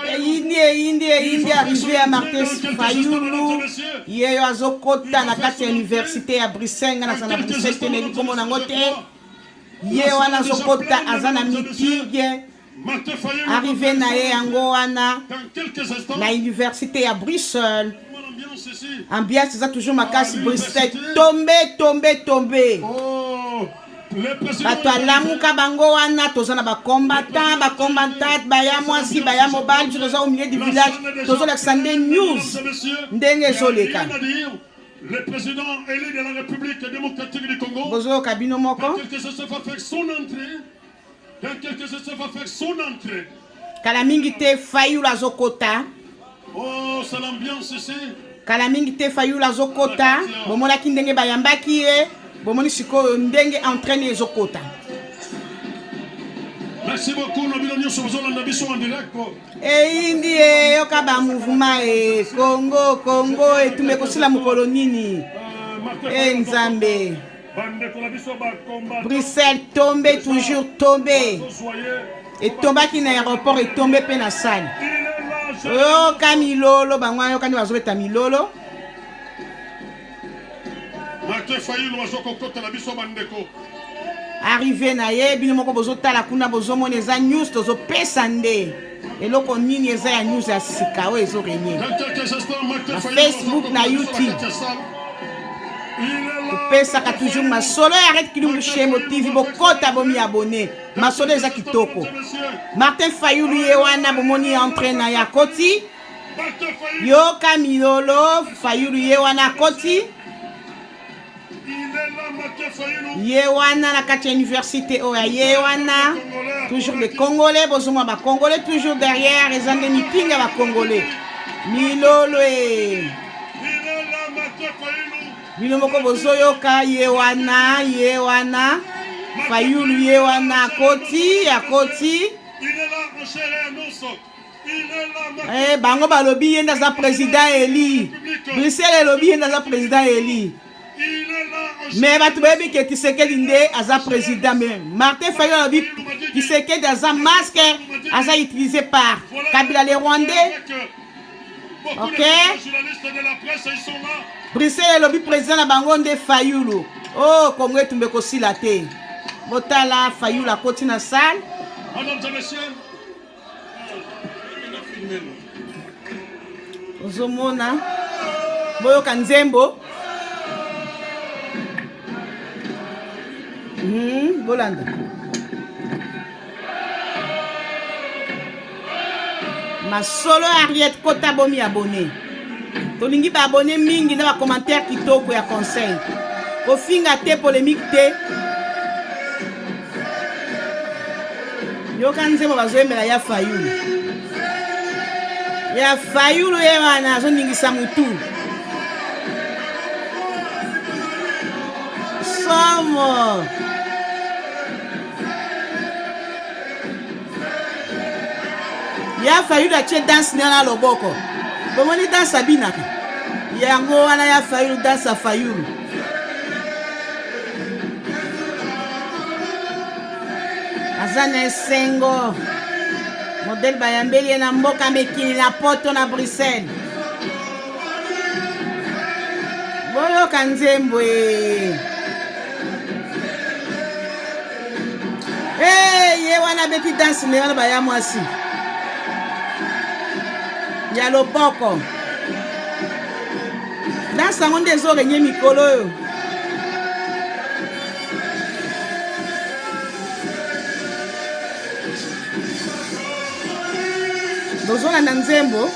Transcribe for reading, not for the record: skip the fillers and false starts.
Eyindi eyindi eyindi arrivée ya Martin Fayulu yeyo azokota na kati ya université ya Bruxelles nga naza na Bruxelles te nayebi kombo nango te ye wana azokota aza na mitige arrivée na ye yango wana na université ya Bruxelles ambiance eza toujours makasi Bruxelles tombe tombe tombe oh. Bato alamuka bango wana toza na bacombattant bacombattant baya mwasi baya mobali biso toza au milieu du village tozolakisa nde news ndenge ezoleka Le président élu de la République démocratique du Congo. Bozoyoka bino moko. Dans quelques instants va faire son entrée. Dans quelques instants va faire son entrée. Kala mingi te Fayulu azokota. Oh, c'est l'ambiance ici. Kala mingi te Fayulu azokota. Bomonaki ndenge bayambaki ye. Bomoni sikoyo ndenge entraîne ezokota. Merci beaucoup na bino nyonso bozolanda biso en direct. Eyindi e yoka ba mouvement e Congo Congo etumba ekosila mokolo nini? E Nzambe. Bruxelles tombe toujours tombe. Etombaki na aéroport etombe mpe na salle. Oyoka milolo bango wana yokani bazobeta milolo. Martin Fayulu azokokota na biso bandeko. Arrivé na ye bino moko bozotala kuna bozomona eza news tozopesa nde eloko nini eza ya news ya sika oyo ezo renie na Facebook na YouTube topesaka toujours masolo ya Red Kilungu Shembo TV bokota bomi abonne masolo eza kitoko Martin Fayulu ye wana bomoni entre na ye akoti Yoka milolo Fayulu ye wana akoti ye wana na kati ya université oyo ye wana toujours des congolais bozomona ba congolais toujours derrière eza nde mipinga ba congolais milolo e bino moko bozoyoka ye wana ye wana fayulu ye wana akoti akoti Eh, bango balobi ye nde aza président eli bruxelles elobi ye nde aza président eli me bato bayebi ke tisekedi nde aza président me martin fayulu alobi tisekedi aza masque aza utilisé par kabila le rwandais ok bruxelles elobi président na bango nde fayulu o oh, kongo etumba ekosila te botala fayulu akoti na salle ozomona boyoka nzembo hmm, bolanda masolo ya Harriet kota bomi abonne tolingi ba abonne mingi na ba commentaire kitoko ya conseil kofinga te polemique te yoka nzembo bazoyembela ya fayulu ya fayulu ye wana azoningisa mutu somo ya fayulu atie danse na na loboko bomoni danse abinaka yango wana ya fayulu danse ya fayulu aza na esengo modele bayambeli ye na mboka mikili na poto na bruxelles boyoka nzembo e Hey, ye wana abeti danse ne wana baya mwasi ya loboko danse yango nde ezorenye mikolo oyo bozolanda nzembo.